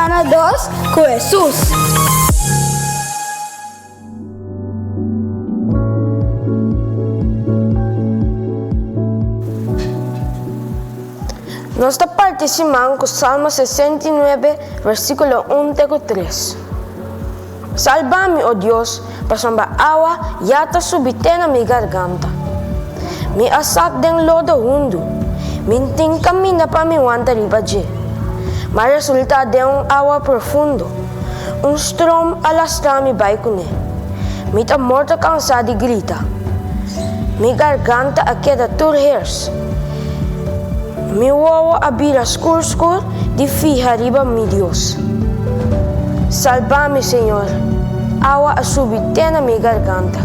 Gana Dos ku Hesus. Nos ta parti siman ku Salmo 69, versíkulo 1 te ku 3. Salba mi, o Dios, pasobra awa ya ta subi te na mi garganta. Mi a sak den lodo hundu, mi n'tin kaminda pa mi wanta riba dje. M'a resultá den un awa profundo, un strom a lastra mi bai kuné. Mi ta morto kansá di grita. Mi garganta a keda tur hers. Mi wowo a bira skur skur di fiha riba mi Dios. Salba mi, Señor, awa a subi te na mi garganta.